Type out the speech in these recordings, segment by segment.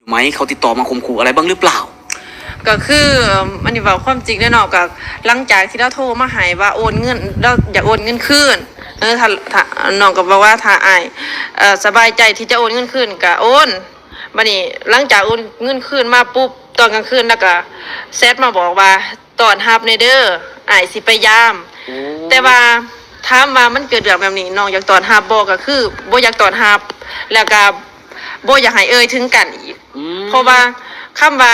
ไหม เขาติดต่อมาข่มขู่อะไรบ้างหรือเปล่า ก็คือ เอิ่ม อันนี้เว้าความจริงเด้อเนาะ ก็หลังจากที่ลาวโทรมาให้ว่าโอนเงิน ลาวอยากโอนเงินคืน เออ ถ้า ถ้า น้องก็บอกว่าถ้าอ้าย เอ่อ สบายใจที่จะโอนเงินคืนก็โอน บัดนี้หลังจากโอนเงินคืนมาปุ๊บ ตอนกลางคืนลาวก็แชตมาบอกว่า ต้อนรับแหน่เด้อ อ้ายสิไปยาม โอ้ แต่ว่าถามว่ามันเกิดเรื่องแบบนี้ น้องอยากต้อนรับบ่ ก็คือบ่อยากต้อนรับ แล้วก็บ่อยากให้เอ่ยถึงกันอีก อืม เพราะว่าคำว่า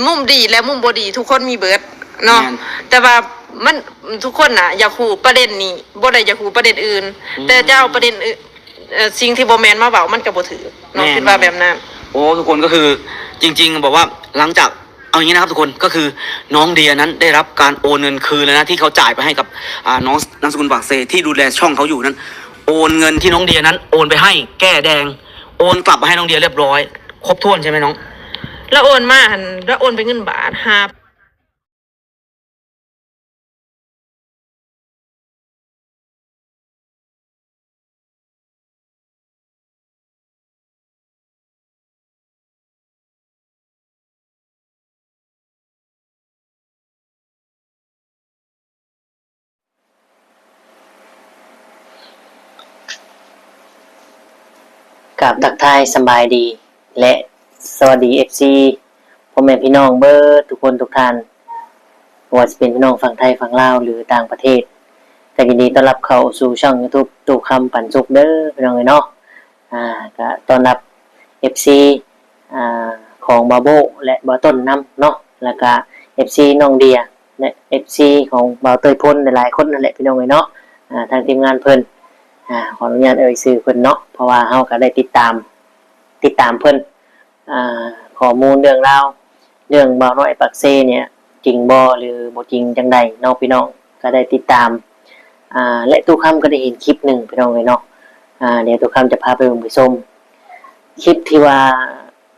มุมดีและมุมบ่ดีทุกคนมีเบิดเนาะ แม่น แต่ว่ามัน ทุกคนน่ะอยากฮู้ประเด็นนี้ บ่ได้อยากฮู้ประเด็นอื่น อืม แต่จะเอาประเด็นอื่น เอ่อ สิ่งที่บ่แม่นมาเว้ามันก็บ่ถืก น้อง แม่น คิดว่าแบบนั้น โอ้ ทุกคน ก็คือจริงๆ แบบว่าหลังจาก เอาอย่างนี้นะครับทุกคน ก็คือน้องเดียนั้นได้รับการโอนเงินคืนแล้วนะ ที่เขาจ่ายไปให้กับ อ่า น้องนามสกุลปากเซที่ดูแลช่องเขาอยู่นั้น โอนเงินที่น้องเดียนั้นโอนไปให้แก้แดง โอนกลับมาให้น้องเดียเรียบร้อย ครบถ้วนใช่ไหมน้อง ลาวโอนมาหั่น ลาวโอนเป็นเงินบาท ห้า ກາບທັກທາຍສະບາຍດີ ແລະ ສະຫວັດດີ ເອັຟຊີ ພໍ່ແມ່ພີ່ນ້ອງເບິດທຸກຄົນທຸກທ່ານ ບໍ່ວ່າຊິເປັນພີ່ນ້ອງຝັ່ງໄທ, ຝັ່ງລາວ ຫຼື ຕ່າງປະເທດ, ກໍຍິນດີຕ້ອນຮັບເຂົ້າສູ່ຊ່ອງຢູທູບ ຕູ້ຄຳປັນສຸກເດີພີ່ນ້ອງເອີຍເນາະ. ອ່າ ກໍຕ້ອນຮັບ ເອັຟຊີ ອ່າ ຂອງບ່າວໂບ້ ແລະ ບ່າວຕົ້ນນຳເນາະ, ແລ້ວກະ ເອັຟຊີ ນ້ອງເດຍ ແລະ ເອັຟຊີ ຂອງບ່າວເຕີຍພົນ ຫຼາຍໆຄົນນັ້ນແຫຼະພີ່ນ້ອງເອີຍເນາະ. ອ່າ ທາງທີມງານເພິ່ນ ອ່າ ຂໍອະນຸຍາດເອີ່ຍຊື່ເພິ່ນເນາະ ເພາະວ່າເຮົາກໍໄດ້ຕິດຕາມ ຕິດຕາມເພິ່ນ ອ່າ ຂໍ້ມູນເລື່ອງລາວ ເລື່ອງບ່າວນ້ອຍປາກເຊເນຍ ຈິງບໍ່ ຫຼື ບໍ່ຈິງຈັ່ງໃດເນາະພີ່ນ້ອງ ກໍໄດ້ຕິດຕາມ ອ່າ ແລະ ຕູ້ຄຳກໍໄດ້ເຫັນຄລິບໜຶ່ງພີ່ນ້ອງເອີຍເນາະ. ອ່າ ດຽວຕູ້ຄຳຈະພາໄປເບິ່ງໄປຊົມ ຄລິບທີ່ວ່າ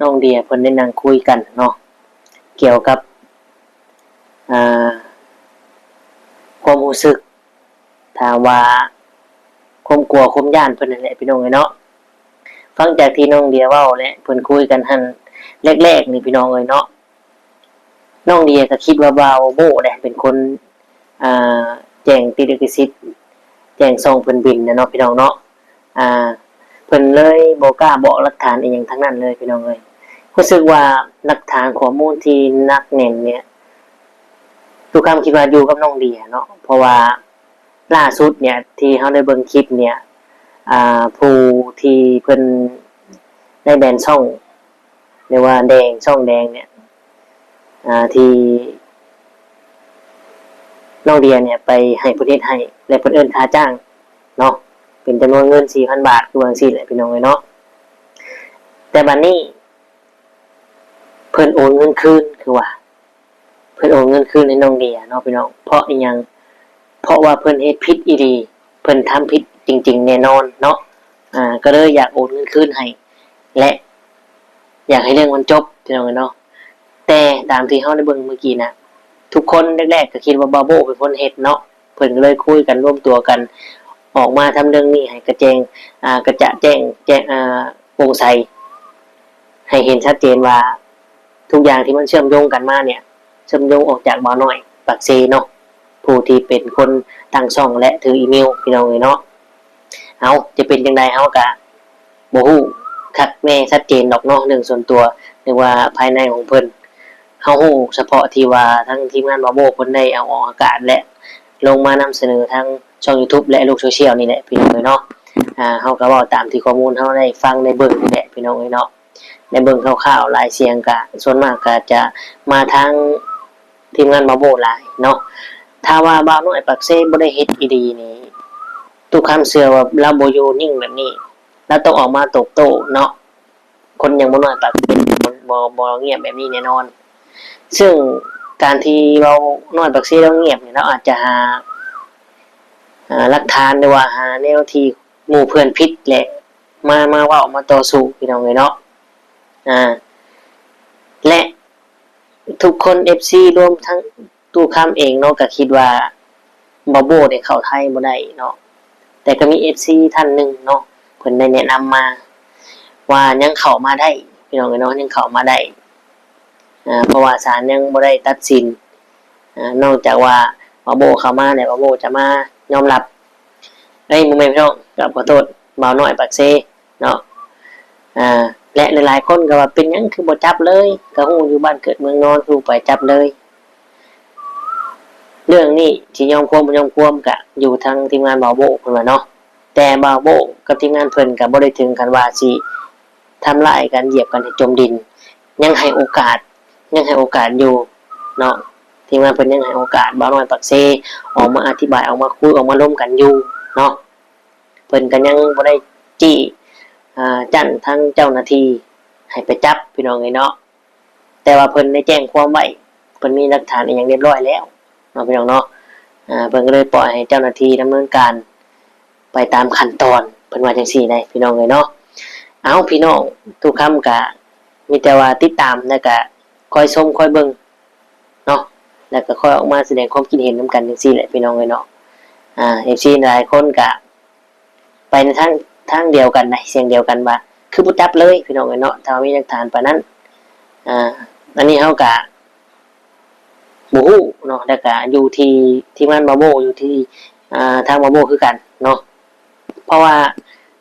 ນ້ອງເດຍເພິ່ນໄດ້ນັ່ງຄຸຍກັນເນາະ ກ່ຽວກັບ ອ່າ ຄວາມຮູ້ສຶກ ຖາມວ່າຄວາມກົວຄວາມຢ້ານເພິ່ນຫັ້ນແຫຼະພີ່ນ້ອງເອີຍເນາະ. ຟັງຈາກທີ່ນ້ອງເດຍເວົ້າ ແລະ ເພິ່ນຄຸຍກັນຫັ້ນແລກໆນີ້ພີ່ນ້ອງເອີຍເນາະ, ນ້ອງເດຍກໍຄິດວ່າບ່າວໂບ້ແຫຼະເປັນຄົນ ອ່າ ແຈ້ງຕິດລິຂະສິດ ແຈ້ງຊ່ອງເພິ່ນບິນນະເນາະພີ່ນ້ອງເນາະ. ອ່າ ເພິ່ນເລີຍບໍ່ກ້າບອກຫຼັກຖານອີ່ຫຍັງທັງນັ້ນເລີຍພີ່ນ້ອງເອີຍ. ຮູ້ສຶກວ່າຫຼັກຖານຂໍ້ມູນທີ່ໜັກແໜ້ນເນຍ ຕູ້ຄຳຄິດວ່າຢູ່ກັບນ້ອງເດຍເນາະ ເພາະວ່າລ່າສຸດເນຍທີ່ເຮົາໄດ້ເບິ່ງຄລິບເນຍ ອ່າ ຜູ້ທີ່ເພິ່ນໄດ້ແບນຊ່ອງ ຫຼືວ່າແດງ ຊ່ອງແດງເນຍ ອ່າ ທີ່ນ້ອງເດຍເນຍໄປໃຫ້ເພິ່ນເຮັດໃຫ້ ແລະ ເພິ່ນເອີ້ນຄ່າຈ້າງເນາະ ເປັນຈຳນວນເງິນສີ່ພັນບາດ ຄືວ່າຈັ່ງຊີ້ແຫຼະພີ່ນ້ອງເອີຍເນາະ. ແຕ່ບາດນີ້ ເພິ່ນໂອນເງິນຄືນ ຄືວ່າ ເພິ່ນໂອນເງິນຄືນໃຫ້ນ້ອງເດຍເນາະພີ່ນ້ອງ. ເພາະອີ່ຫຍັງ? ເພາະວ່າເພິ່ນເຮັດຜິດອີ່ຫຼີ ເພິ່ນທຳຜິດຈິງໆແນ່ນອນເນາະ. ອ່າ ກໍເລີຍຢາກໂອນເງິນຄືນໃຫ້ ແລະ ຢາກໃຫ້ເລື່ອງມັນຈົບພີ່ນ້ອງເອີຍເນາະ. ແຕ່ຕາມທີ່ເຮົາໄດ້ເບິ່ງມື້ກີ້ນະ ທຸກຄົນແລກໆກໍຄິດວ່າບ່າວໂບ້ເປັນຄົນເຮັດເນາະ, ເພິ່ນກໍເລີຍຄຸຍກັນລວມຕົວກັນ ອອກມາທຳເລື່ອງນີ້ໃຫ້ກະແຈ້ງ ອ່າ ກະຈະແຈ້ງ ແຈ້ງ ອ່າ ໂປ່ງໃສ ໃຫ້ເຫັນຊັດເຈນວ່າ ທຸກຢ່າງທີ່ມັນເຊື່ອມໂຍງກັນມາເນຍ ເຊື່ອມໂຍງອອກຈາກບ່າວນ້ອຍປາກເຊເນາະ ຜູ້ທີ່ເປັນຄົນຕັ້ງຊ່ອງ ແລະ ຖືອີເມວ ພີ່ນ້ອງເອີຍເນາະ. ເອົາ ຈະເປັນຈັ່ງໃດ ເຮົາກະບໍ່ຮູ້ຄັກແນ່ຊັດເຈນດອກເນາະ ເລື່ອງສ່ວນຕົວ ຫຼືວ່າພາຍໃນຂອງເພິ່ນ. ເຮົາຮູ້ສະເພາະທີ່ວ່າທາງທີມງານບ່າວໂບ້ເພິ່ນໄດ້ເອົາອອກອາກາດ ແລະ ລົງມານຳສະເໜີທາງຊ່ອງຢູທູບ ແລະ ໂລກໂຊຊຽວນີ້ແຫຼະ ພີ່ນ້ອງເອີຍເນາະ. ອ່າ ເຮົາກໍເວົ້າຕາມທີ່ຂໍ້ມູນເຮົາໄດ້ຟັງໄດ້ເບິ່ງນີ້ແຫຼະ ພີ່ນ້ອງເອີຍເນາະ. ໄດ້ເບິ່ງຄ່າວໆ ລາຍສຽງກະສ່ວນມາກກະຈະມາທາງທີມງານບ່າວໂບ້ຫຼາຍເນາະ. ຖ້າວ່າບ່າວນ້ອຍປາກເຊບໍ່ໄດ້ເຮັດອີ່ຫຼີນີ້ ຕູ້ຄຳເຊື່ອວ່າລາວບໍ່ຢູ່ນິ່ງແບບນີ້ ລາວຕ້ອງອອກມາໂຕບໂຕ້ເນາະ. ຄົນຢ່າງບ່າວນ້ອຍປາກເຊບໍ່ ບໍ່ງຽບແບບນີ້ແນ່ນອນ. ເຊິ່ງການທີ່ບ່າວນ້ອຍປາກເຊລາວງຽບນີ້ ລາວອາດຈະຫາ ອ່າ ຫຼັກຖານ ຫຼືວ່າຫາແນວທີ່ໝູ່ເພື່ອນຜິດ ແລະ ມາ ມາເວົ້າມາຕໍ່ສູ້ ພີ່ນ້ອງເອີຍເນາະ. ອ່າ ແລະ ທຸກຄົນ ເອັຟຊີ ລວມທັງຕູ້ຄຳເອງເນາະ ກໍຄິດວ່າບ່າວໂບ້ໄດ້ເຂົ້າໄທບໍ່ໄດ້ເນາະ, ແຕ່ກໍມີ ເອັຟຊີ ທ່ານໜຶ່ງເນາະ ເພິ່ນໄດ້ແນະນຳມາວ່າຍັງເຂົ້າມາໄດ້ ພີ່ນ້ອງເອີຍເນາະ ຍັງເຂົ້າມາໄດ້ ອາ ເພາະວ່າສານຍັງບໍ່ໄດ້ຕັດສິນ ອາ ນອກຈາກວ່າບ່າວໂບ້ເຂົ້າມາແລ້ວ ບ່າວໂບ້ຈະມາຍອມຮັບ. ເອີຍ ບໍ່ແມ່ນພີ່ນ້ອງ ກາບຂໍໂທດ ບ່າວນ້ອຍປາກເຊເນາະ ອາ ແລະຫຼາຍໆຄົນກໍວ່າ ເປັນຫຍັງຄືບໍ່ຈັບເລີຍ ກໍຮູ້ຢູ່ບ້ານເກີດເມືອງນອນ ຄືບໍ່ໄປຈັບເລີຍ. ເລື່ອງນີ້ຊິຍອມຄວາມບໍ່ຍອມຄວາມ ກະຢູ່ທາງທີມງານບ່າວໂບ້ເພິ່ນວ່າເນາະ ແຕ່ບ່າວໂບ້ກັບທີມງານເພິ່ນກໍບໍ່ໄດ້ເຖິງຂັ້ນວ່າຊິທຳຮ້າຍກັນ ຢຽບກັນໃຫ້ຈົມດິນ ຍັງໃຫ້ໂອກາດ ຍັງໃຫ້ໂອກາດຢູ່ເນາະ ທີມງານເພິ່ນຍັງໃຫ້ໂອກາດບ່າວນ້ອຍປາກເຊອອກມາອະທິບາຍ ອອກມາຄຸຍ ອອກມາລົມກັນຢູ່ເນາະ. ເພິ່ນກໍຍັງບໍ່ໄດ້ຈີ້ ອາ ຈ້ານທາງເຈົ້າໜ້າທີ່ໃຫ້ໄປຈັບ ພີ່ນ້ອງເອີຍເນາະ ແຕ່ວ່າເພິ່ນໄດ້ແຈ້ງຄວາມໄວ້ ເພິ່ນມີຫຼັກຖານອີ່ຫຍັງຮຽບຮ້ອຍແລ້ວເນາະ ພີ່ນ້ອງເນາະ ອາ ເພິ່ນກໍເລີຍປ່ອຍໃຫ້ເຈົ້າໜ້າທີ່ດຳເນີນການໄປຕາມຂັ້ນຕອນ ເພິ່ນວ່າຈັ່ງຊີ້ໄດ໋ ພີ່ນ້ອງເອີຍເນາະ. ເອົ້າ ພີ່ນ້ອງ ຕຸຄຳກະມີແຕ່ວ່າຕິດຕາມ ແລ້ວກະຄອຍຊົມຄອຍເບິ່ງ ເນາະ ແລ້ວກໍຄ່ອຍອອກມາສະແດງຄວາມຄິດເຫັນນຳກັນຈັ່ງຊີ້ແຫຼະ ພີ່ນ້ອງເອີຍເນາະ. ອາ ເອັຟຊີ ຫຼາຍຄົນກໍໄປໃນທາງ ທາງດຽວກັນນະ ສຽງດຽວກັນວ່າ ຄືບໍ່ຈັບເລີຍ ພີ່ນ້ອງເອີຍເນາະ ຖ້າວ່າມີຫຼັກຖານປານນັ້ນ. ອາ ອັນນີ້ເຮົາກໍບໍ່ຮູ້ເນາະ ແລ້ວກໍຢູ່ທີ່ທີມງານບ່າວໂບ້ ຢູ່ທີ່ ອາ ທາງບ່າວໂບ້ຄືກັນເນາະ. ເພາະວ່າ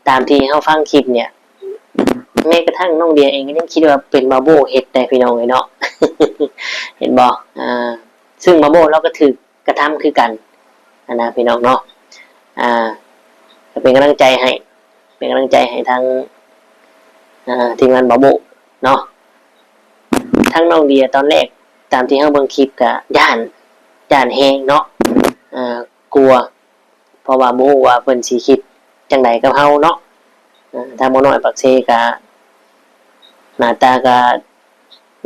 ຕາມທີ່ເຮົາຟັງຄລິບເນີ້ຍ ແມ້ກະທັ້ງນ້ອງເດຍເອງກໍຍັງຄິດວ່າເປັນບ່າວໂບ້ເຮັດໄດ໋ ພີ່ນ້ອງເອີຍເນາະ ເຫັນບໍ່? ອາ ຊຶ່ງບ່າວໂບ້ລາວກໍຖືກກະທຳຄືກັນຫັ້ນນະ ພີ່ນ້ອງເນາະ. ອາ ກໍເປັນກຳລັງໃຈໃຫ້ ເປັນກຳລັງໃຈໃຫ້ທາງ ອາ ທີມງານບ່າວໂບ້ເນາະ. ທາງນ້ອງເດຍຕອນແລກ ຕາມທີ່ເຮົາເບິ່ງຄລິບກໍຢ້ານ ຢ້ານແຮງເນາະ ອາ ກົວ ເພາະວ່າບໍ່ຮູ້ວ່າເພິ່ນຊິຄິດຈັ່ງໃດກັບເຮົາເນາະ. ເອີ ທາງໝໍນ້ອຍປາກເຊກະໜ້າຕາກະ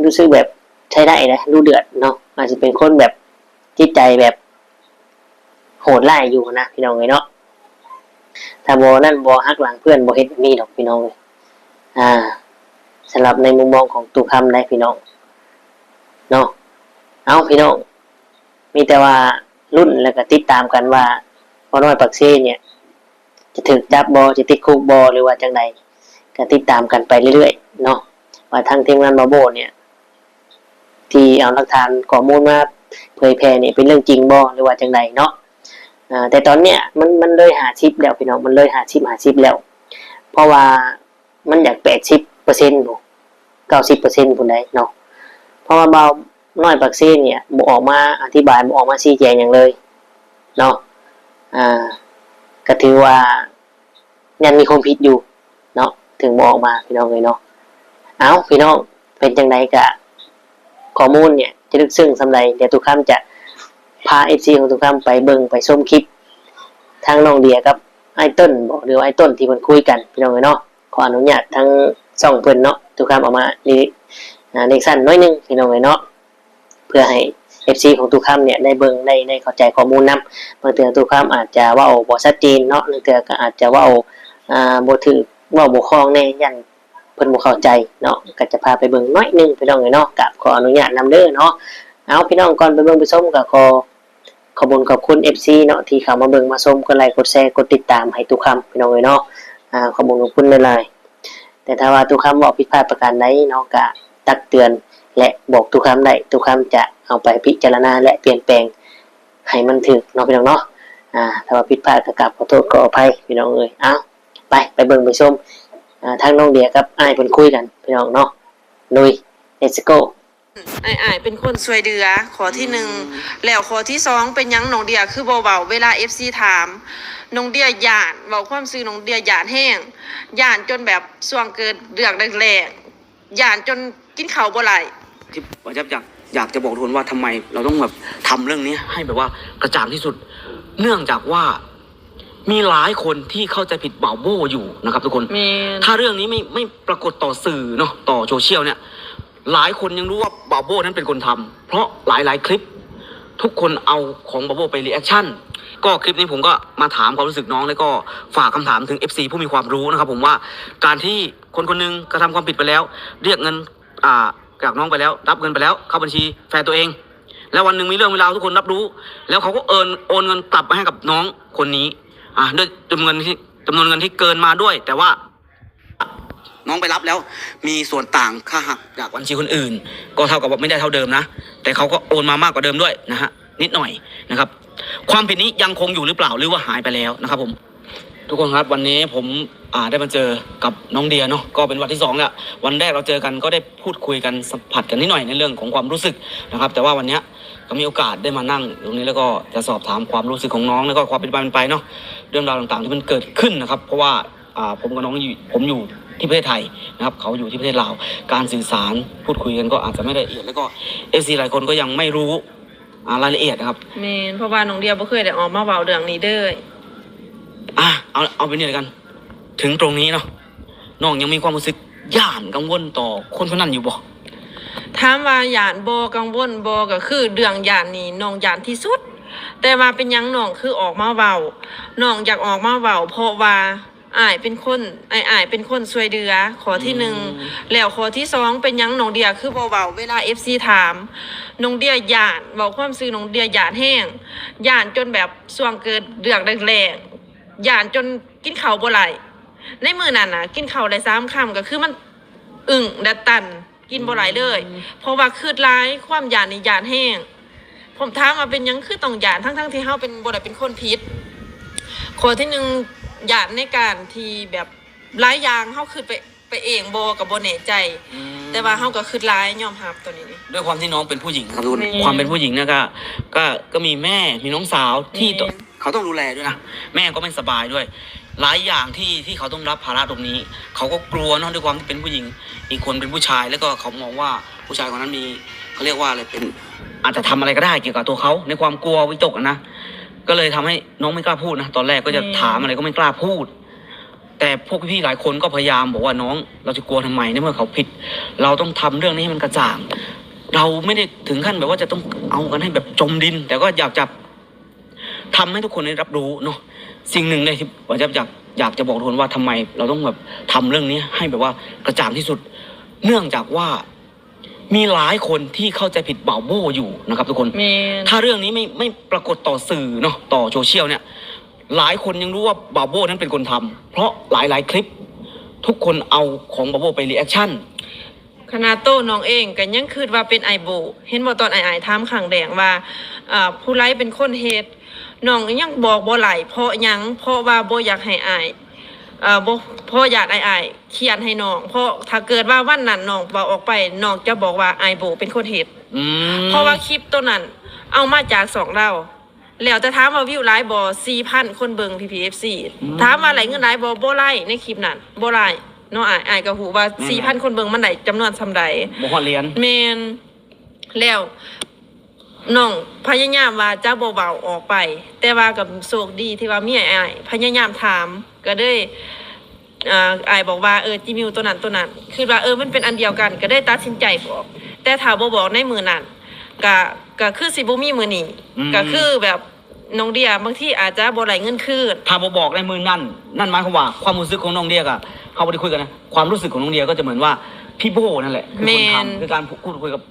ຮູ້ສຶກແບບໃຊ້ໄດ້ນະ ດຸເດືອດເນາະ ອາດຊິເປັນຄົນແບບຈິດໃຈແບບໂຫດຮ້າຍຢູ່ນະ ພີ່ນ້ອງເອີຍເນາະ. ຖ້າບໍ່ນັ້ນ ບໍ່ຫັກຫຼັງເພື່ອນ ບໍ່ເຮັດແບບນີ້ດອກ ພີ່ນ້ອງເອີຍ. ອາ ສຳລັບໃນມຸມມອງຂອງຕູ້ຄຳໄດ໋ ພີ່ນ້ອງເນາະ. ເອົ້າ ພີ່ນ້ອງ ມີແຕ່ວ່າລຸ້ນ ແລ້ວກໍຕິດຕາມກັນວ່າ ໝໍນ້ອຍປາກເຊເນີ້ຍ ຈະຖືກຈັບບໍ່ ຈະຕິດຄຸກບໍ່ ຫຼືວ່າຈັ່ງໃດ ກໍຕິດຕາມກັນໄປເລື້ອຍໆເນາະ ວ່າທາງທີມງານບ່າວໂບ້ເນີ້ຍ ທີ່ເອົາຫຼັກຖານຂໍ້ມູນມາເຜີຍແຜ່ນີ້ ເປັນເລື່ອງຈິງບໍ່ ຫຼືວ່າຈັ່ງໃດເນາະ. ອາ ແຕ່ຕອນເນີ້ຍ ມັນ ມັນເລີຍຫ້າສິບແລ້ວ ພີ່ນ້ອງ ມັນເລີຍຫ້າສິບ ຫ້າສິບແລ້ວ ເພາະວ່າ ມັນຢາກແປດສິບເປີເຊັນພຸ້ນ ເກົ້າສິບເປີເຊັນພຸ້ນໃດ໋ເນາະ. ເພາະວ່າບ່າວນ້ອຍປາກເຊນີ້ບໍ່ອອກມາອະທິບາຍ ບໍ່ອອກມາຊີ້ແຈງຫຍັງເລີຍເນາະ. ອາ ກໍຖືວ່າຍັງມີຄວາມຜິດຢູ່ເນາະ ເຖິງບໍ່ອອກມາ ພີ່ນ້ອງເອີຍເນາະ. ເອົ້າ ພີ່ນ້ອງ ເປັນຈັ່ງໃດກະ ຂໍ້ມູນເນີ້ຍຈະເລິກເຊິ່ງສ່ຳໃດ ດຽວຕູ້ຄຳຈະພາເອັຟຊີຂອງຕູ້ຄຳໄປເບິ່ງໄປຊົມຄລິບ ທາງນ້ອງເດຍກັບອ້າຍຕົ້ນບໍ ຫຼືວ່າອ້າຍຕົ້ນທີ່ເພິ່ນຄຸຍກັນ ພີ່ນ້ອງເອີຍເນາະ. ຂໍອະນຸຍາດທາງຊ່ອງເພິ່ນເນາະ ຕູ້ຄຳເອົາມາຣີ ອາ ເລກສັ້ນໜ້ອຍໜຶ່ງ ພີ່ນ້ອງເອີຍເນາະ ເພື່ອໃຫ້ເອັຟຊີຂອງຕູ້ຄຳເນີ້ຍໄດ້ເບິ່ງ ໄດ້ ໄດ້ເຂົ້າໃຈຂໍ້ມູນນຳ. ບາງເທື່ອຕູ້ຄຳອາດຈະເວົ້າບໍ່ຊັດເຈນເນາະ ບາງເທື່ອກໍອາດຈະເວົ້າ ອາ ບໍ່ຖືກ ເວົ້າບໍ່ຄ່ອງແດ່ ຢ້ານເພິ່ນບໍ່ເຂົ້າໃຈເນາະ ກໍຈະພາໄປເບິ່ງໜ້ອຍໜຶ່ງ ພີ່ນ້ອງເອີຍເນາະ. ກາບຂໍອະນຸຍາດນຳເດີເນາະ. ເອົາ ພີ່ນ້ອງ ກ່ອນໄປເບິ່ງໄປຊົມ ກໍຂໍ ຂອບຄຸນ ຂອບຄຸນເອັຟຊີເນາະ ທີ່ເຂົ້າມາເບິ່ງມາຊົມ ກົດໄລກົດແຊ ກົດຕິດຕາມໃຫ້ຕູ້ຄຳ ພີ່ນ້ອງເອີຍເນາະ. ອາ ຂອບຄຸນ ຂອບຄຸນຫຼາຍໆ. ແຕ່ຖ້າວ່າຕູ້ຄຳເວົ້າຜິດພາດປະການໃດເນາະ ກະຕັກເຕືອນ ແລະ ບອກຕູ້ຄຳໄດ້ ຕູ້ຄຳຈະເອົາໄປພິຈາລະນາ ແລະ ປ່ຽນແປງໃຫ້ມັນຖືກເນາະ ພີ່ນ້ອງເນາະ. ອາ ຖ້າວ່າຜິດພາດກໍກາບຂໍໂທດຂໍອະໄພ ພີ່ນ້ອງເອີຍ. ເອົາ ໄປ ໄປເບິ່ງໄປຊົມ ອາ ທາງນ້ອງເດຍກັບອ້າຍເພິ່ນຄຸຍກັນ ພີ່ນ້ອງເນາະ. ລຸຍ ເລັດສະໂກ. ອ້າຍ ອ້າຍເປັນຄົນຊ່ວຍເຫຼືອ ຂໍ້ທີໜຶ່ງ ອືມ ແລ້ວຂໍ້ທີສອງ ເປັນຫຍັງນ້ອງເດຍຄືບໍ່ເວົ້າ ເວລາເອັຟຊີຖາມ ນ້ອງເດຍຢ້ານ ເວົ້າຄວາມຈິງ ນ້ອງເດຍຢ້ານແຮງ ຢ້ານຈົນແບບຊ່ວງເກີດເລື່ອງແລກໆ ຢ້ານຈົນກິນເຂົ້າບໍ່ໄດ້. ທີ່ อยาก อยากจะบอกทุกคนว่าทำไมเราต้องแบบทำเรื่องนี้ให้แบบว่ากระจ่างที่สุด เนื่องจากว่า มีหลายคนที่เข้าใจผิดบ่าวโบ้อยู่นะครับทุกคน แม่น ถ้าเรื่องนี้ไม่ ไม่ปรากฏต่อสื่อเนาะ ต่อโซเชียลเนี่ย หลายคนยังรู้ว่าบ่าวโบ้นั้นเป็นคนทำ เพราะหลายๆคลิป ทุกคนเอาของบ่าวโบ้ไปรีแอคชั่น ก็คลิปนี้ผมก็มาถามความรู้สึกน้อง แล้วก็ฝากคำถามถึงเอฟซีผู้มีความรู้นะครับผม ว่าการที่คนคนหนึ่งกระทำความผิดไปแล้ว เรียกเงิน อ่า จากน้องไปแล้ว รับเงินไปแล้ว เข้าบัญชีแฟนตัวเอง แล้ววันหนึ่งมีเรื่องมีราวทุกคนรับรู้ แล้วเขาก็โอน โอนเงินกลับมาให้กับน้องคนนี้ อ่า ด้วยจำนวนที่ จำนวนเงินที่เกินมาด้วย แต่ว่า น้องไปรับแล้วมีส่วนต่างค่าหักจากบัญชีคนอื่น ก็เท่ากับว่าไม่ได้เท่าเดิมนะ แต่เขาก็โอนมามากกว่าเดิมด้วยนะฮะ นิดหน่อยนะครับ ความผิดนี้ยังคงอยู่หรือเปล่า หรือว่าหายไปแล้วนะครับผม ทุกคนครับ วันนี้ผม อ่า ได้มาเจอกับน้องเดียเนาะ ก็เป็นวันที่สองแล้ว วันแรกเราเจอกันก็ได้พูดคุยกัน สัมผัสกันนิดหน่อยในเรื่องของความรู้สึกนะครับ แต่ว่าวันเนี้ยก็มีโอกาสได้มานั่งตรงนี้ แล้วก็จะสอบถามความรู้สึกของน้อง แล้วก็ความเป็นมาเป็นไปเนาะ เรื่องราวต่างๆที่มันเกิดขึ้นนะครับ เพราะว่า อ่า ผมกับน้องอยู่ ผมอยู่ที่ประเทศไทยนะครับ เขาอยู่ที่ประเทศลาว การสื่อสารพูดคุยกันก็อาจจะไม่ละเอียด แล้วก็ เอฟซี หลายคนก็ยังไม่รู้ อ่า รายละเอียดนะครับ แม่น เพราะว่าน้องเดียบ่เคยได้ออกมาเว้าเรื่องนี้เลย อ่ะ เอา เอาแบบนี้แล้วกัน ถึงตรงนี้เนาะ น้องยังมีความรู้สึกย้านกังวลต่อคนคนนั้นอยู่บ่? ถามว่าย้านบ่ กังวลบ่ ก็คือเรื่องย้านนี่น้องย้านที่สุด แต่ว่าเป็นหยังน้องคือออกมาเว้า น้องอยากออกมาเว้า เพราะว่า อ้ายเป็นคน อ้าย อ้ายเป็นคนช่วยเหลือ ข้อที่หนึ่ง อืม แล้วข้อที่สอง เป็นหยังน้องเดียคือบ่เว้า เวลา เอฟซี ถาม น้องเดียย้าน เว้าความจริง น้องเดียย้านแฮง ย้านจนแบบช่วงเกิดเรื่องแรกๆ ย้านจนกินข้าวบ่ได้ ในมื้อนั้นน่ะ กินข้าวได้สามคำ ก็คือมันอึ้งและตัน กินบ่ได้เลย อืม เพราะว่าคิดหลาย ความย้านนี่ย้านแฮง ผมถามว่าเป็นหยังคือต้องย้าน ทั้งๆที่เฮาเป็น บ่ได้เป็นคนผิด ข้อที่หนึ่ง ย้านในการที่แบบหลายอย่างเฮาคิดไป ไปเองบ่ ก็บ่แน่ใจ อืม แต่ว่าเฮาก็คิดหลาย ยอมรับตัวนี้ ด้วยความที่น้องเป็นผู้หญิงครับทุกคน แม่น ความเป็นผู้หญิงเนี่ยก็ ก็ ก็มีแม่ มีน้องสาวที่ แม่น เขาต้องดูแลด้วยนะ แม่ก็ไม่สบายด้วย หลายอย่างที่ ที่เขาต้องรับภาระตรงนี้ เขาก็กลัวเนาะ ด้วยความที่เป็นผู้หญิง อีกคนเป็นผู้ชาย แล้วก็เขามองว่าผู้ชายคนนั้นมี เขาเรียกว่าอะไร เป็น อาจจะทำอะไรก็ได้เกี่ยวกับตัวเขา ในความกลัววิตกอะนะ ก็เลยทำให้น้องไม่กล้าพูดนะ ตอนแรกก็จะ แม่น ถามอะไรก็ไม่กล้าพูด แต่พวกพี่ๆหลายคนก็พยายามบอกว่า "น้อง เราจะกลัวทำไม ในเมื่อเขาผิด เราต้องทำเรื่องนี้ให้มันกระจ่าง" เราไม่ได้ถึงขั้นแบบว่าจะต้องเอากันให้แบบจมดิน แต่ก็อยากจะ ทำให้ทุกคนได้รับรู้เนาะ สิ่งหนึ่งเลยที่ว่าจะอยาก อยากจะบอกทุกคนว่าทำไมเราต้องแบบทำเรื่องนี้ให้แบบว่ากระจ่างที่สุด เนื่องจากว่ามีหลายคนที่เข้าใจผิดบ่าวโบ้อยู่นะครับทุกคน แม่น ถ้าเรื่องนี้ไม่ ไม่ปรากฏต่อสื่อเนาะ ต่อโซเชียลเนี่ย หลายคนยังรู้ว่าบ่าวโบ้นั้นเป็นคนทำ เพราะหลายๆคลิป ทุกคนเอาของบ่าวโบ้ไปรีแอกชัน ขนาดโตน้องเองก็ยังคิดว่าเป็นอ้ายโบ้ เห็นบ่ ตอนอ้ายๆถามครั้งแรกว่า เอ่อ ผู้ใดเป็นคนเฮ็ด น้องยังบอกบ่ได้ เพราะหยัง เพราะว่าบ่อยากให้อ้าย เอ่อ บ่ เพราะย้านอ้ายๆเครียดให้น้อง เพราะถ้าเกิดว่าวันนั้นน้องเว้าออกไป น้องจะบอกว่าอ้ายโบ้เป็นคนเฮ็ด อืม เพราะว่าคลิปโตนั้นเอามาจากช่องลาว แล้วแต่ถามว่าวิวหลายบ่ สี่พันคนเบิ่ง พีพี เอฟซี อืม ถามว่าได้เงินหลายบ่ บ่ได้ ในคลิปนั้น บ่ได้เนาะ อ้าย อ้ายก็ฮู้ว่า แม่นๆ สี่พันคนเบิ่งมันได้จำนวนส่ำใด บ่ฮอดเหรียญ แม่น แล้วน้องพยายามว่าจะบ่เว้าออกไป แต่ว่าก็โชคดีที่ว่ามีอ้าย อ้ายพยายามถาม ก็เลย อ่า อ้ายบอกว่า เออ จิมิวตัวนั้นตัวนั้น คิดว่า เออ มันเป็นอันเดียวกัน ก็เลยตัดสินใจบอก แต่ถ้าบ่บอกในมื้อนั้น ก็ ก็คือสิบ่มีมื้อนี้ อืม ก็คือแบบน้องเดียบางทีอาจจะบ่ได้เงินคืน ถ้าบ่บอกในมื้อนั้น นั่นหมายความว่าความรู้สึกของน้องเดีย ก็ เฮาบ่ได้คุยกันนะ ความรู้สึกของน้องเดียก็จะเหมือนว่าพี่โบ้นั่นแหละคือคนทำ แม่น คือการพูดคุยกับ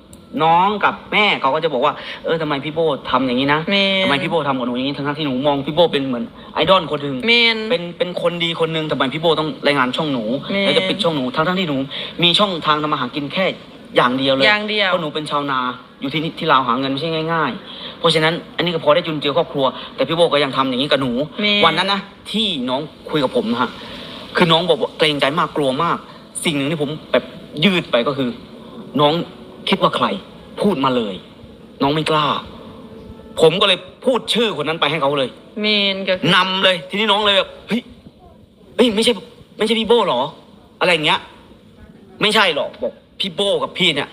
น้องกับแม่เขาก็จะบอกว่า เออ ทำไมพี่โบ้ทำอย่างนี้นะ แม่น ทำไมพี่โบ้ทำกับหนูอย่างนี้ ทั้งๆที่หนูมองพี่โบ้เป็นเหมือนไอดอลคนหนึ่ง แม่น เป็น เป็นคนดีคนหนึ่ง ทำไมพี่โบ้ต้องรายงานช่องหนู แม่น แล้วจะปิดช่องหนู ทั้งๆที่หนูมีช่องทางทำมาหากินแค่อย่างเดียวเลย อย่างเดียว เพราะหนูเป็นชาวนา อยู่ที่นี่ ที่ลาวหาเงินไม่ใช่ง่ายๆ เพราะฉะนั้นอันนี้ก็พอได้จุนเจือครอบครัว แต่พี่โบ้ก็ยังทำอย่างนี้กับหนู แม่น วันนั้นนะ ที่น้องคุยกับผมนะฮะ คือน้องบอกว่าเกรงใจมาก กลัวมาก สิ่งหนึ่งที่ผมแบบยืดไปก็คือ น้องคิดว่าใคร พูดมาเลย น้องไม่กล้า ผมก็เลยพูดชื่อคนนั้นไปให้เขาเลย แม่น ก็คือนำเลย ทีนี้น้องเลยแบบ เฮ้ย เฮ้ย ไม่ใช่ ไม่ใช่พี่โบ้เหรอ อะไรอย่างเงี้ย ไม่ใช่หรอก บอก พี่โบ้กับพี่เนี่ย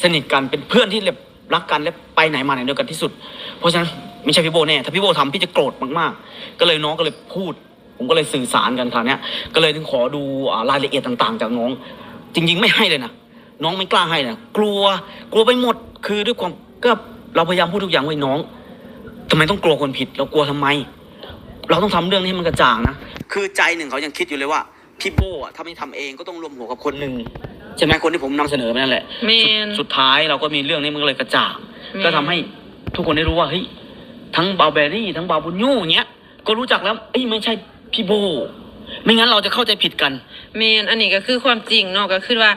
สนิทกัน เป็นเพื่อนที่แบบรักกัน และไปไหนมาไหนด้วยกันที่สุด เพราะฉะนั้นไม่ใช่พี่โบ้แน่ ถ้าพี่โบ้ทำ พี่จะโกรธมากๆ ก็เลยน้องก็เลยพูด ผมก็เลยสื่อสารกันคราวเนี้ย ก็เลยถึงขอดู อ่า รายละเอียดต่างๆจากน้อง จริงๆไม่ให้เลยนะ น้องไม่กล้าให้นะ กลัว กลัวไปหมด คือด้วยความ ก็เราพยายามพูดทุกอย่างไว้ น้อง ทำไมต้องกลัวคนผิด เรากลัวทำไม เราต้องทำเรื่องนี้ให้มันกระจ่างนะ คือใจหนึ่งเขายังคิดอยู่เลยว่า พี่โบ้อะ ถ้าไม่ทำเองก็ต้องรวมหัวกับคนหนึ่ง ใช่ไหม คนที่ผมนำเสนอไปนั่นแหละ แม่น สุด สุดท้ายเราก็มีเรื่องนี้มันก็เลยกระจ่าง แม่น ก็ทำให้ทุกคนได้รู้ว่า เฮ้ย ทั้งบ่าวแบรี่ ทั้งบ่าวบุญยูอย่างเงี้ย ก็รู้จักแล้ว เอ้ย ไม่ใช่พี่โบ้ ไม่งั้นเราจะเข้าใจผิดกัน ແມ່ນ ອັນນີ້ກໍຄືຄວາມຈິງເນາະ ກໍຄືວ່າ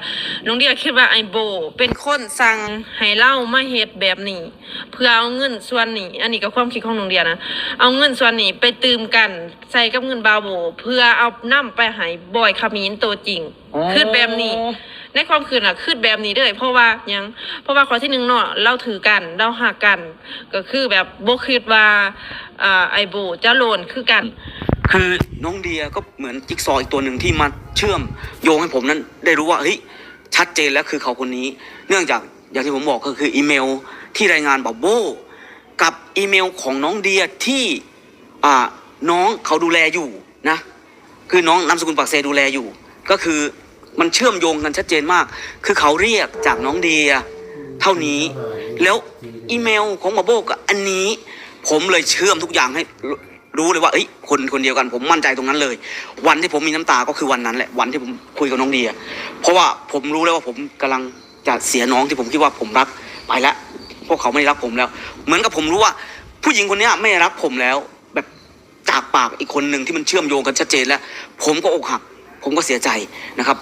ນ້ອງເດຍຄິດວ່າອ້າຍໂບເປັນຄົນສັ່ງໃຫ້ລາວມາເຮັດແບບນີ້ ເພື່ອເອົາເງິນສ່ວນນີ້ ອັນນີ້ກໍຄວາມຄິດຂອງນ້ອງເດຍນະ ເອົາເງິນສ່ວນນີ້ໄປຕື່ມກັນໃສ່ກັບເງິນບ່າວໂບ ເພື່ອເອົານຳໄປໃຫ້ບອຍຂະມິນໂຕຈິງ. ອໍ ຄິດແບບນີ້ ໃນຄວາມຄິດນະ ຄິດແບບນີ້ເລີຍ ເພາະວ່າຫຍັງ? ເພາະວ່າຂໍ້ທີໜຶ່ງເນາະ ລາວຖືກກັນ ລາວຮັກກັນ ກໍຄືແບບບໍ່ຄິດວ່າ ເອີ ອ້າຍໂບຈະໂລນຄືກັນ. ຄືນ້ອງເດຍກໍເໝືອນຈິກຊໍອີກຕົວໜຶ່ງທີ່ມາເຊື່ອມໂຍງໃຫ້ຜົມນັ້ນໄດ້ຮູ້ວ່າ ເຮີ້ຍ ຊັດເຈນແລ້ວຄືເຂົາຄົນນີ້ ເນື່ອງຈາກ ຢ່າງທີ່ຜົມບອກ ກໍຄືອີເມວທີ່ລາຍງານບ່າວໂບ ກັບອີເມວຂອງນ້ອງເດຍທີ່ ອ່າ ນ້ອງເຂົາດູແລຢູ່ນະ ຄືນ້ອງນາມສະກຸນປາກເຊດູແລຢູ່ ກໍຄືມັນເຊື່ອມໂຍງກັນຊັດເຈນມາກ ຄືເຂົາຮຽກຈາກນ້ອງເດຍເທົ່ານີ້ ແລ້ວອີເມວຂອງບ່າວໂບກໍອັນນີ້ ຜົມເລີຍເຊື່ອມທຸກຢ່າງໃຫ້ ຮູ້ເລີຍວ່າ ເອີຍ ຄົນ ຄົນດຽວກັນ ຜົມໝັ້ນໃຈຕົງນັ້ນເລີຍ. ວັນທີ່ຜົມມີນ້ຳຕາກໍຄືວັນນັ້ນແຫຼະ ວັນທີ່ຜົມຄຸຍກັບນ້ອງເດຍ ເພາະວ່າຜົມຮູ້ແລ້ວວ່າ ຜົມກຳລັງຈະເສຍນ້ອງທີ່ຜົມຄິດວ່າຜົມຮັກໄປແລ້ວ ພວກເຂົາບໍ່ໄດ້ຮັກຜົມແລ້ວ. ເໝືອນກັບຜົມຮູ້ວ່າ ຜູ້ຍິງຄົນເນີ້ຍໄມ່ຮັກຜົມແລ້ວ ແບບຈາກປາກອີກຄົນໜຶ່ງທີ່ມັນເຊື່ອມໂຍງກັນຊັດເຈນແລ້ວ ຜົມກໍອົກຫັກ ຜົມກໍເສຍໃຈນະຄັບ.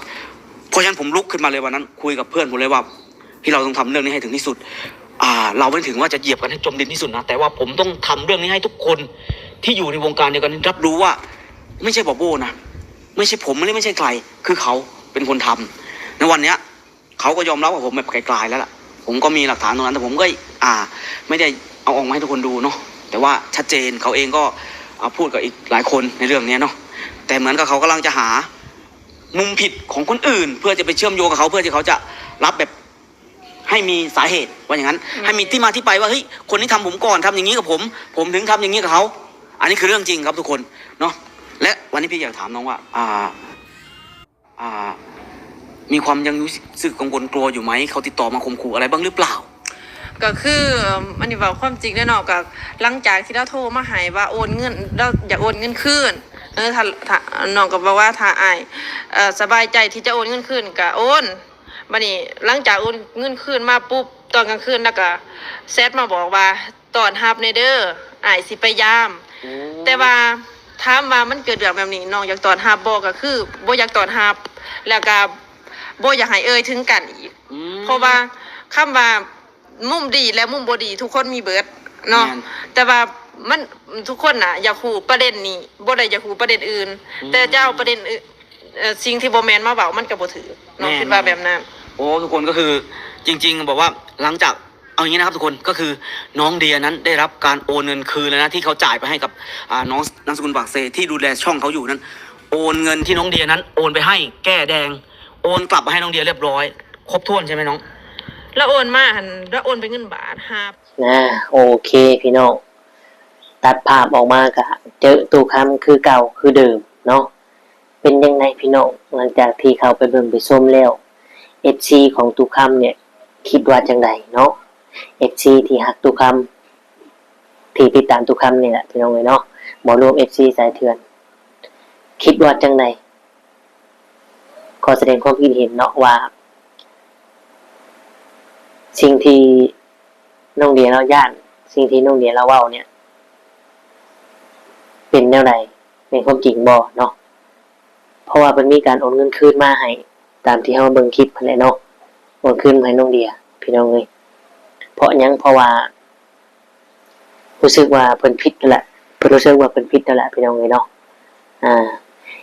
ເພາະສະນັ້ນຜົມລຸກຂຶ້ນມາເລີຍວັນນັ້ນ ຄຸຍກັບເພື່ອນຜົມເລີຍວ່າ ທີ່ເຮົາຕ້ອງທຳເລື່ອງນີ້ໃຫ້ເຖິງທີ່ສຸດ ອ່າ ເຮົາບໍ່ໄດ້ເຖິງວ່າຈະຢຽບກັນໃຫ້ຈົມດິນທີ່ສຸດນະ ແຕ່ວ່າຜົມຕ້ອງທຳເລື່ອງນີ້ໃຫ້ທຸກຄົນທີ່ຢູ່ໃນວົງການດຽວກັນຮັບຮູ້ວ່າ ໄມ່ໃຊ່ບ່າວໂບນະ ໄມ່ໃຊ່ຜົມ ແລະ ໄມ່ໃຊ່ໃຄ ຄືເຂົາເປັນຄົນທຳ. ໃນວັນເນີ້ຍ ເຂົາກໍຍອມຮັບວ່າຜົມແບບກາຍໆແລ້ວລະ ຜົມກໍມີຫຼັກຖານຕົງນັ້ນ ແຕ່ຜົມກໍ ອ່າ ໄມ່ໄດ້ເອົາອອກມາໃຫ້ທຸກຄົນດູເນາະ ແຕ່ວ່າຊັດເຈນ ເຂົາເອງກໍ ອ່າ ພູດກັບອີກຫຼາຍຄົນໃນເລື່ອງເນີ້ຍເນາະ ແຕ່ເໝືອນກັບເຂົາກຳລັງຈະຫາມຸມຜິດຂອງຄົນອື່ນ ເພື່ອຈະໄປເຊື່ອມໂຍງກັບເຂົາ ເພື່ອທີ່ເຂົາຈະຮັບແບບ ໃຫ້ມີສາເຫດ ວ່າຢ່າງນັ້ນ ອືມ ໃຫ້ມີທີ່ມາທີ່ໄປວ່າ ເຮີ້ຍ ຄົນນີ້ທຳຜົມກ່ອນ ທຳຢ່າງນີ້ກັບຜົມ ຜົມເຖິງທຳຢ່າງນີ້ກັບເຂົາ. ອັນນີ້ຄືເລື່ອງຈິງຄັບທຸກຄົນເນາະ ແລະ ວັນນີ້ພີ່ຢາກຖາມນ້ອງວ່າ ອ່າ ອ່າ ມີຄວາມຍັງຮູ້ສຶກກັງວົນກົວຢູ່ໄໝ? ເຂົາຕິດຕໍ່ມາຂົ່ມຂູ່ອະໄລບ້າງຫຼືເປົ່າ? ກໍຄື ອັນນີ້ເວົ້າຄວາມຈິງເດ້ເນາະ ກໍຫຼັງຈາກທີ່ລາວໂທມາໃຫ້ວ່າໂອນເງິນ ລາວຢາກໂອນເງິນຄືນ ເອີ ຖ້າ ຖ້າ ນ້ອງກໍບອກວ່າ ຖ້າອ້າຍ ເອີ ສະບາຍໃຈທີ່ຈະໂອນເງິນຄືນກໍໂອນ. ບາດນີ້ຫຼັງຈາກໂອນເງິນຄືນມາປຸບ ຕອນກາງຄືນລາວກໍແຊັດມາບອກວ່າ ຕ້ອນຮັບແດ່ເດີ ອ້າຍຊິໄປຢາມ. ໂອ້ ແຕ່ວ່າຖາມວ່າມັນເກີດເລື່ອງແບບນີ້ ນ້ອງຢາກຕ້ອນຮັບບໍ່? ກໍຄືບໍ່ຢາກຕ້ອນຮັບ ແລ້ວກໍບໍ່ຢາກໃຫ້ເອີ່ຍເຖິງກັນອີກ ອືມ ເພາະວ່າຄຳວ່າມຸມດີ ແລະ ມຸມບໍ່ດີ ທຸກຄົນມີເບິດເນາະ ແມ່ນ ແຕ່ວ່າມັນ ທຸກຄົນນະຢາກຮູ້ປະເດັນນີ້ ບໍ່ໄດ້ຢາກຮູ້ປະເດັນອື່ນ ອືມ ແຕ່ຈະເອົາປະເດັນອື່ນ ເອີ່ ສິ່ງທີ່ບໍ່ແມ່ນມາເວົ້າ ມັນກໍບໍ່ຖືກເນາະ ແມ່ນ ຄິດວ່າແບບນັ້ນ. ໂອ້ ທຸກຄົນ ກໍຄືຈິງໆ ແບບວ່າຫຼັງຈາກ ເອົາຢ່າງນີ້ນະຄັບທຸກຄົນ ກໍຄືນ້ອງເດຍນັ້ນໄດ້ຮັບການໂອນເງິນຄືນແລ້ວນະ ທີ່ເຂົາຈ່າຍໄປໃຫ້ກັບ ອ່າ ນ້ອງນາມສະກຸນປາກເຊ ທີ່ດູແລຊ່ອງເຂົາຢູ່ນັ້ນ ໂອນເງິນທີ່ນ້ອງເດຍນັ້ນໂອນໄປໃຫ້ແກ້ແດງ ໂອນກັບມາໃຫ້ນ້ອງເດຍລຽບຮ້ອຍ ຄົບຖ້ວນໃຊ່ໄໝນ້ອງ? ລາວໂອນມາຫັ້ນ ລາວໂອນເປັນເງິນບາດ ຫ້າ ນະ ໂອເຄພີ່ນ້ອງ ຕັດພາບອອກມາກະເຈີຕູ້ຄຳຄືເກົ່າຄືເດີມເນາະ. ເປັນຈັ່ງໃດພີ່ນ້ອງ ຫຼັງຈາກທີ່ເຂົ້າໄປເບິ່ງໄປຊົມແລ້ວ ເອັຟຊີຂອງຕູ້ຄຳເນ່ຍຄິດວ່າຈັ່ງໃດເນາະ? ເອັຟຊີທີ່ຮັກຕູ້ຄຳ ທີ່ຕິດຕາມຕູ້ຄຳນີ້ແຫຼະພີ່ນ້ອງເອີຍເນາະ ບໍ່ລວມເອັຟຊີສາຍເຖື່ອນ ຄິດວ່າຈັ່ງໃດ? ຂໍສະແດງຄວາມຄິດເຫັນເນາະວ່າ ສິ່ງທີ່ນ້ອງເດຍລາວຢ້ານ ສິ່ງທີ່ນ້ອງເດຍລາວເວົ້າເນ່ຍ ເປັນແນວໃດ? ແມ່ນຄວາມຈິງບໍ່ເນາະ? ເພາະວ່າເພິ່ນມີການໂອນເງິນຄືນມາໃຫ້ ຕາມທີ່ເຮົາເບິ່ງຄລິບຫັ້ນແຫຼະເນາະ ໂອນຄືນມາໃຫ້ນ້ອງເດຍ ພີ່ນ້ອງເອີຍ. ເພາະຫຍັງ? ເພາະວ່າຮູ້ສຶກວ່າເພິ່ນຜິດຫັ້ນແຫຼະ ເພິ່ນຮູ້ສຶກວ່າເພິ່ນຜິດຫັ້ນແຫຼະ ພີ່ນ້ອງເອີຍເນາະ. ອ່າ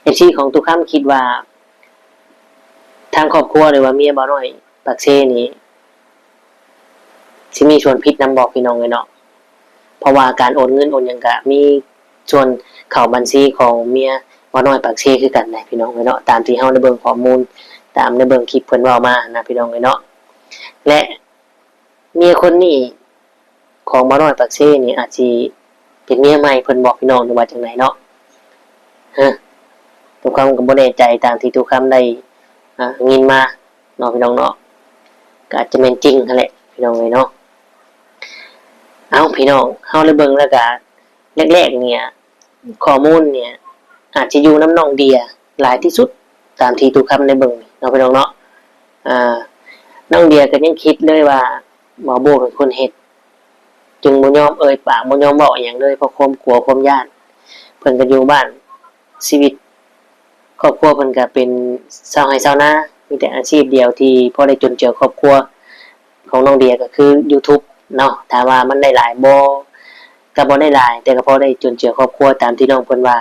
ເອັຟຊີຂອງຕູ້ຄຳຄິດວ່າ ທາງຄອບຄົວ ຫຼືວ່າເມຍບ່າວນ້ອຍປາກເຊນີ້ ຊິມີສ່ວນຜິດນຳບໍ່ ພີ່ນ້ອງເອີຍເນາະ? ເພາະວ່າການໂອນເງິນໂອນຫຍັງກະມີສ່ວນເຂົ້າບັນຊີຂອງເມຍບ່າວນ້ອຍປາກເຊຄືກັນແຫຼະ ພີ່ນ້ອງເອີຍເນາະ ຕາມທີ່ເຮົາໄດ້ເບິ່ງຂໍ້ມູນ ຕາມໄດ້ເບິ່ງຄລິບເພິ່ນເວົ້າມາຫັ້ນນະ ພີ່ນ້ອງເອີຍເນາະ. ແລະ ເມຍຄົນນີ້ຂອງບ່າວນ້ອຍປາກເຊນີ້ອາດຊິເປັນເມຍໃໝ່ເພິ່ນບໍ ພີ່ນ້ອງ ຫຼືວ່າຈັ່ງໃດເນາະ? ຮະ ຕູ້ຄຳກໍບໍ່ແນ່ໃຈ ຕາມທີ່ຕູ້ຄຳໄດ້ ອ່າ ຍິນມາ ເນາະ ພີ່ນ້ອງເນາະ ກໍອາດຈະແມ່ນຈິງຫັ້ນແຫຼະ ພີ່ນ້ອງເອີຍເນາະ. ເອົ້າ ພີ່ນ້ອງ ເຮົາໄດ້ເບິ່ງແລ້ວກໍ ແລກໆ ເນ່ຍ ຂໍ້ມູນເນ່ຍ ອາດຈະຢູ່ນຳນ້ອງເດຍຫຼາຍທີ່ສຸດ ຕາມທີ່ຕູ້ຄຳໄດ້ເບິ່ງເນາະ ພີ່ນ້ອງເນາະ. ອ່າ ນ້ອງເດຍກໍຍັງຄິດເລີຍວ່າ ບ່າວໂບ້ເປັນຄົນເຮັດ ຈຶ່ງບໍ່ຍອມເອີ່ຍປາກ ບໍ່ຍອມເວົ້າອີ່ຫຍັງເລີຍ ເພາະຄວາມກົວ ຄວາມຢ້ານ. ເພິ່ນກໍຢູ່ບ້ານ ຊີວິດ ຄອບຄົວເພິ່ນກໍເປັນຊາວໄຮ່ຊາວນາ, ມີແຕ່ອາຊີບດຽວທີ່ພໍໄດ້ຈຸນເຈືອຄອບຄົວຂອງນ້ອງເດຍກໍຄື YouTube ເນາະ. ຖາມວ່າມັນໄດ້ຫຼາຍບໍ່? ກໍບໍ່ໄດ້ຫຼາຍ, ແຕ່ກໍພໍໄດ້ຈຸນເຈືອຄອບຄົວຕາມທີ່ນ້ອງເພິ່ນວ່າ.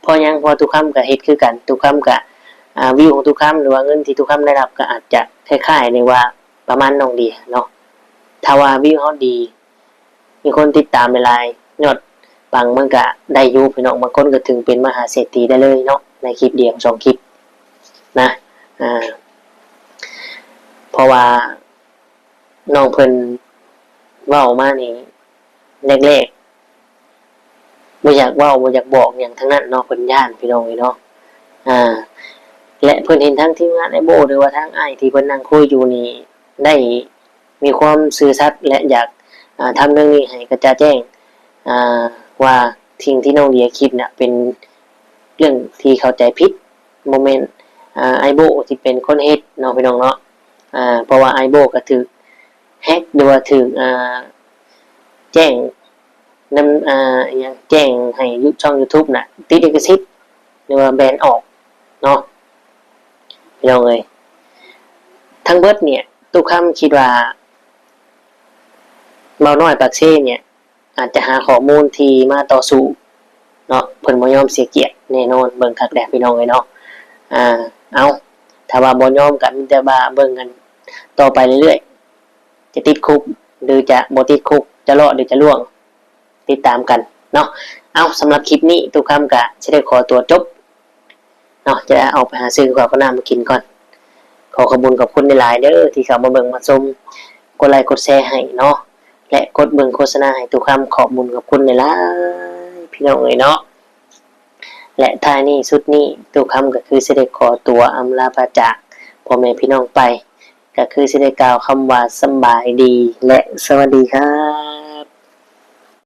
ເພາະຫຍັງ? ເພາະວ່າຕຸຄຳກໍເຮັດຄືກັນ, ຕຸຄຳກໍ ອາ ວິວຂອງຕຸຄຳ ຫຼືວ່າເງິນທີ່ຕຸຄຳໄດ້ຮັບ ກໍອາດຈະຄ້າຍໆ ຫຼືວ່າປະມານນ້ອງເດຍເນາະ. ຖ້າວ່າວິວເຮົາດີ ມີຄົນຕິດຕາມຫຼາຍໆ ຍອດປັງ ມັນກະໄດ້ຢູ່ພີ່ນ້ອງ, ບາງຄົນກະເຖິງເປັນມະຫາເສດຖີໄດ້ເລີຍເນາະ ໃນຄລິບດຽວສອງຄລິບນະ. ອາ ເພາະວ່ານ້ອງເພິ່ນເວົ້າມານີ້ ແລກໆ ບໍ່ຢາກເວົ້າ ບໍ່ຢາກບອກຫຍັງທັງນັ້ນເນາະ, ເພິ່ນຢ້ານພີ່ນ້ອງເອີຍເນາະ. ອາ ແລະ ເພິ່ນເຫັນທາງທີມງານອ້າຍໂບ້ ຫຼືວ່າທາງອ້າຍທີ່ເພິ່ນນັ່ງຄຸຍຢູ່ນີ້ ໄດ້ ມີຄວາມຊື່ສັດ ແລະ ຢາກ ອາ ທຳເລື່ອງນີ້ໃຫ້ກະຈ່າງແຈ້ງ ອາ ວ່າສິ່ງທີ່ນ້ອງເດຍຄິດນະ ເປັນເລື່ອງທີ່ເຂົ້າໃຈຜິດ, ບໍ່ແມ່ນ ອາ ອ້າຍໂບ້ທີ່ເປັນຄົນເຮັດເນາະ ພີ່ນ້ອງເນາະ. ອາ ເພາະວ່າອ້າຍໂບ້ກະຖືກແຮັກ ຫຼືວ່າຖືກ ອາ ແຈ້ງ ນຳ ອາ ອີຫຍັງ ແຈ້ງໃຫ້ຢູ- ຊ່ອງ YouTube ນະ ຕິດລິຂະສິດ ຫຼືວ່າແບນອອກເນາະ ພີ່ນ້ອງເອີຍ. ທັງເບິດເນີ້ຍ ຕຸຄຳຄິດວ່າ ບ່າວນ້ອຍປາກເຊເນີ້ຍ ອາດຈະຫາຂໍ້ມູນທີ່ມາຕໍ່ສູ້ເນາະ, ເພິ່ນບໍ່ຍອມເສຍກຽດແນ່ນອນ. ເບິ່ງຄັກແດ່ ພີ່ນ້ອງເອີຍເນາະ. ອາ ເອົາ ຖ້າວ່າບໍ່ຍອມ ກະມີແຕ່ວ່າເບິ່ງກັນຕໍ່ໄປເລື້ອຍໆ ຈະຕິດຄຸກ ຫຼື ຈະບໍ່ຕິດຄຸກ, ຈະລອດ ຫຼື ຈະລ່ວງ, ຕິດຕາມກັນເນາະ. ເອົາ ສຳລັບຄລິບນີ້ ຕຸຄຳກະຊິໄດ້ຂໍຕົວຈົບເນາະ, ຈະໄດ້ອອກໄປຫາຊື້ກັບເຂົ້າກັບນ້ຳມາກິນກ່ອນ. ຂໍຂອບບຸນຂອບຄຸນຫຼາຍໆເດີ ທີ່ເຂົ້າມາເບິ່ງມາຊົມ, ກົດໄລກົດແຊໃຫ້ເນາະ ແລະ ກົດເບິ່ງໂຄສະນາໃຫ້ຕຸຄຳ. ຂອບບຸນຂອບຄຸນຫຼາຍໆ ພີ່ນ້ອງເອີຍເນາະ. ແລະ ທ້າຍນີ້ສຸດນີ້ ຕຸຄຳກໍຄືຊິໄດ້ຂໍຕົວອຳລາພາຈາກພໍ່ແມ່ພີ່ນ້ອງໄປ, ກໍຄືຊິໄດ້ກ່າວຄຳວ່າ ສຳບາຍດີ ແລະ ສະຫວັດດີຄັບ.